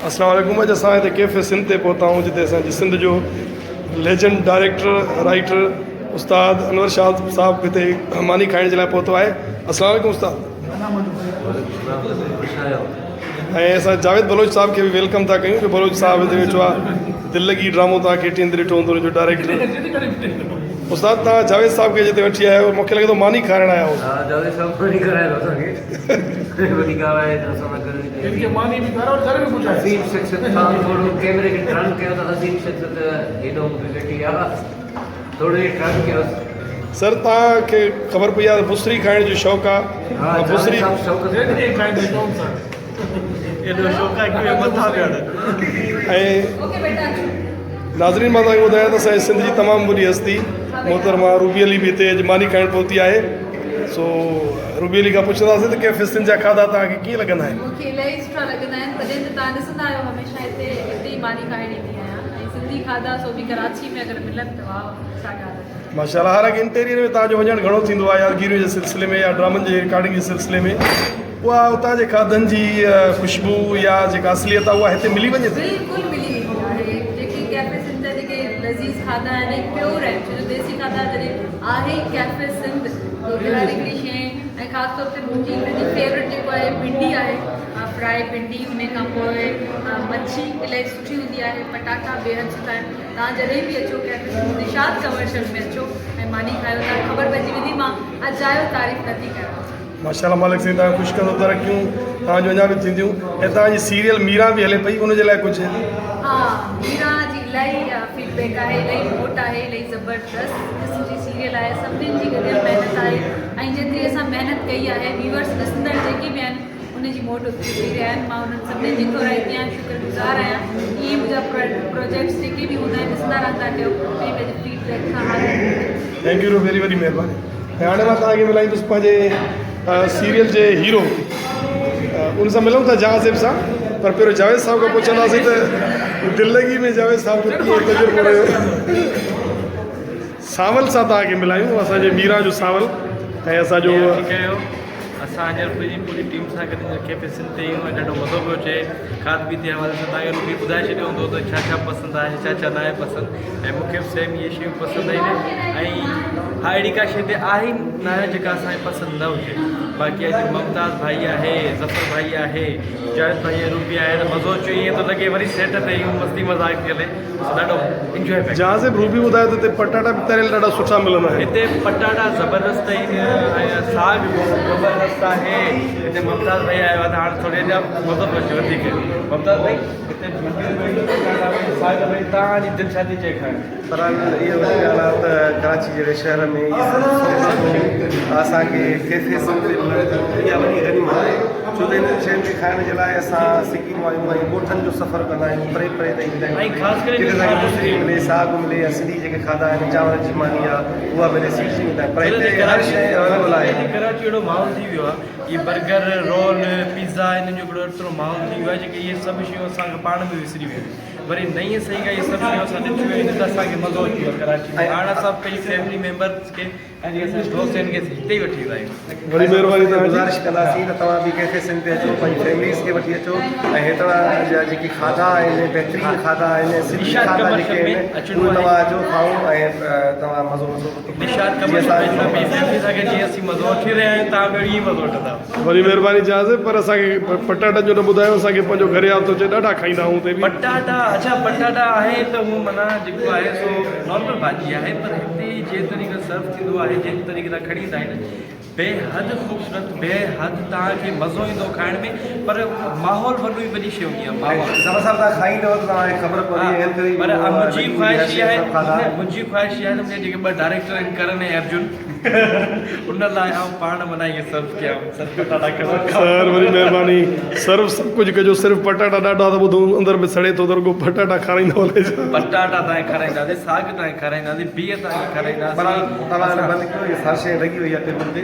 اسلام عليڪم اڄ اسان هتي ڪيفي سنڌ تي پهتا آهيون جتي اسان جي سنڌ جو ليجنڊ ڊائريڪٽر رائيٽر استاد انور شاهه صاحب هتي ماني کائڻ جي لاء پهتو آهي اسلام عليڪم استاد ۽ اسان جاويد بلوچ صاحب کي به welcome ٿا ڪيون جو بلوچ صاحب هتي ويٺو آهي دل لڳي ڊرامو توهان کي ٽين تي ڏٺو هوندو ان جو ڊائريڪٽر استاد توهان جاويد صاحب کي جتي وٺي آيا آهيو مونکي لڳي ٿو ماني کارائڻ آيا هو ها جاويد صاحب ماني کارائي ٿو اسان کي وڏي ڳالهه آهي ته اسان سان گڏ هن کي ماني به کارائو گهر به پهچايو. عظيم شخصيت کان ٿورو ڪيمري کي ٽرن ڪيو ته عظيم شخصيت هيڏو مون کي ويٺي آ ٿورو هي ٽرن ڪيوس. سر توهان کي خبر پئي آ ته بصري کائڻ جو شوق آ ها بصري جاويد صاحب شوق سان جيتري کائيندو چون سر. ايڏو شوق آ ڪي مٿا پيا ۽ ناظرين مان توهان کي ٻڌايان ته اسان جي سنڌ جي تمام وڏي هستي محترمه روبي علي به هتي اڄ ماني کائڻ پهتي آهي سو روبي علي کان پڇنداسين ته ڪيفي سنڌ جا کاڌا توهان کي ڪيئن لڳندا آهن. مون کي الاهي سٺا لڳندا آهن تڏهن ته توهان ڏسندا آهيو هميشه هتي هتي ئي ماني کائڻ ايندي آهيان ۽ سنڌي کاڌا سو به ڪراچي ۾ اگر ملن ته واهه ڇا ڳالهه آهي. ماشاء الله حالانڪه انٽيريئر ۾ توهان جو وڃڻ گهڻو ٿيندو آهي يادگيريون جي سلسلي ۾ يا ڊرامن جي رڪارڊنگ جي سلسلي ۾ اها اتان جي کاڌن جي خوشبو يا جيڪا اصليت آهي اها هتي ملي وڃي ٿي. بلڪل ملي ويندي آهي جيڪي ڪيفي سنڌ جا جيڪي لذيذ کاڌا آهن ۽ پيور آهن ڇو جو ديسي کاڌا جڏهن آهي ئي ڪيفي سنڌ ته اتي هر هڪڙي شيء ۽ خاص طور تي منهنجي هتي جي فيورٽ جيڪو آهي ڀينڊي آهي فرائي ڀينڊي ان کان پوء مڇي الاهي سٺي هوندي آهي پٽاٽا بيحد سٺا آهن توهان جڏهن به اچو ڪيفي سنڌ نشاط ڪمرشل ۾ اچو ۽ ماني کايو توهان کي خبر پئجي ويندي مان اجايو تعريف نٿي ڪيان. ماشاءالله مالڪ سائين توهان کي خوش ڪندو ترقيون توهان جون اڃا به ٿينديون ۽ توهان جي سيريل ميران به هلي پئي ان جي لاء ڪجهه. ها ميران جي الاهي فيڊ بيڪ آهي الاهي موٽ آهي الاهي زبردست قسم جي سيريل آهي سڀني جي گڏيل محنت آهي ۽ جيتري اسان محنت ڪئي آهي ويورس ڏسندڙ جيڪي به آهن ان جي موٽ اوتري ڏئي رهيا آهن مان انهن سڀني جي ٿورائتي آهيان شڪر گذار آهيان ائين منهنجا پروجيڪٽس جيڪي به هوندا آهن ڏسندا رهندا ڪيو ۽ پنهنجي فيڊ بيڪ سان حاضر thank you ويري وڏي مهرباني. ۽ هاڻي مان توهان کي ملائيندس پنهنجي سيريل جي هيرو ان سان ملون ٿا جهانزيب سان پر پهريون جاويد صاحب کان پڇنداسين ته دل لڳي ۾ جاويد صاحب جو ڪيئن تجربو رهيو سانول سان توهان کي ملايون اسان جي ميران جو سانول ۽ اسان جو اسان هينئر پنهنجي پوري ٽيم سان گڏ هينئر ڪيفي سنڌ تي آهيون ۽ ڏاڍو مزو پيو اچي کاڌ پيتي جي حوالي سان توهان کي روبي ٻڌائي ڇڏيو هوندو ته ڇا ڇا پسند آهي ڇا ڇا ناهي پسند ۽ مون کي به سيم اهي شيون پسند آهن ۽ ها اهڙي ڪا شي هتي آهي ناهي جيڪا اسان کي پسند نه هجي باقي اڄ ممتاز ڀائي آهي ظفر ڀائي آهي جاويد ڀائي ۽ روبي آهي ته مزو اچي ويو ائين ٿو لڳي وري سيٽ تي آهيون مستي مذاق ٿي هلي ڏاڍو انجوائي پيا ڪيون. جهانزيب روبي ٻڌايو ته هتي پٽاٽا به تريل ڏاڍا سٺا ملندا آهن. هتي پٽاٽا زبردست آهن ۽ ساڳ به زبردست آهي. هتي ممتاز ڀائي آيو آهي ته هاڻ ٿوري اڃا مزو ٿو اچي وڌيڪ. ممتاز ڀائي هتي ڀينڊيون به آهن پٽاٽا به آهن ساڳ به آهن توهان جي دل ڇا ٿي چئي کائڻ جي. بھرحال اها وڏي ڳالهه آهي ته ڪراچي جهڙي شهر ۾ اهي سڀ سهولتون اسان کي ڪيفي سنڌ تي ملن ٿيون اها وڏي غنيمت آهي ڇو ته انهن شين کي کائڻ جي لاء اسان سڪي آهيون ۽ ڳوٺن جو سفر ڪندا آهيون پري پري تائين ويندا آهيون جتي اسان کي بصري ملي ساڳ ملي يا سنڌي جيڪي کاڌا آهن چانورن جي ماني آهي اها ملي سيٽجي ويندا آهيون پر هتي هر شيء اويليبل آهي. ڪراچي اهڙو ماحول ٿي ويو آهي اهي برگر رول پيزا انهن جو هڪڙو ايترو ماحول ٿي ويو آهي جيڪي اهي سڀ شيون اسان کان پاڻ به وسري ويون آهن وري نئين سئي کان اهي سڀ شيون اسان ڏٺيون آهن ته اسان کي مزو اچي ويو آهي ڪراچي ۾ هاڻ اسان پنهنجي فيملي ميمبرس کي ۽ جيڪي اسان جا دوست آهن کي هتي ئي وٺي ويندا آهيون. وڏي مهرباني توهان جي. گذارش ڪنداسين ته توهان به ڪيفي سنڌ تي اچو پنهنجي فيمليز کي وٺي اچو ۽ هتان جا جيڪي کاڌا آهن بهترين کاڌا آهن سنڌي نشاط کاڌا جيڪي ڪمرشل ۾ آهن اهي اچڻو آهي. توهان اچو کائو ۽ توهان مزو وٺو نشاط جي ڪمرشل ۾ اسان اسان پنهنجي فيملي سان گڏ جيئن اسين مزو وٺي رهيا آهيون توهان به ائين ئي مزو وٺندا. وڏي مهرباني جهانزيب پر اسان کي پٽاٽن جو نه ٻڌايو اسان کي پنهنجو گهر ياد ٿو اچي ڏاڍا کائيندا آهيون اتي به. پٽاٽا اڇا پٽاٽا آهي ته هو معنيٰ جيڪو آهي سو نارمل ڀاڄي آهي پر هتي جنهن طريقي سان سرو ٿيندو آهي جنهن طريقي سان کڻي ايندا آهن بي حد خوبصورت بي حد توهان کي مزو ايندو کائڻ ۾ پر ماحول وڏو ئي وڏي شي هوندي آهي ماحول. ظفر صاحب توهان کائيندو ته توهان کي خبر پوندي ها ان ڪري پر منهنجي خواهش اها آهي منهنجي خواهش اها آهي ته منهنجا جيڪي ٻه ڊائريڪٽر آهن ڪرن ۽ ارجن ان لاء آئون پاڻ معنيٰ ائين سرو ڪيان سر پٽاٽا کڻو کائو. سر وڏي مهرباني سرو سڀ ڪجهه ڪجو صرف پٽاٽا ڏاڍا ته ٻڌو اندر ۾ سڙي ٿو ته رڳو پٽاٽا کارائيندو الائي ڇا. پٽاٽا تانکي کارائينداسين ساڳ تانکي کارائينداسين بيهه تانکي کارائينداسين. بھرحال توھان بند ڪيو ھي سر شيء لڳي وئي آ ٽيبل تي.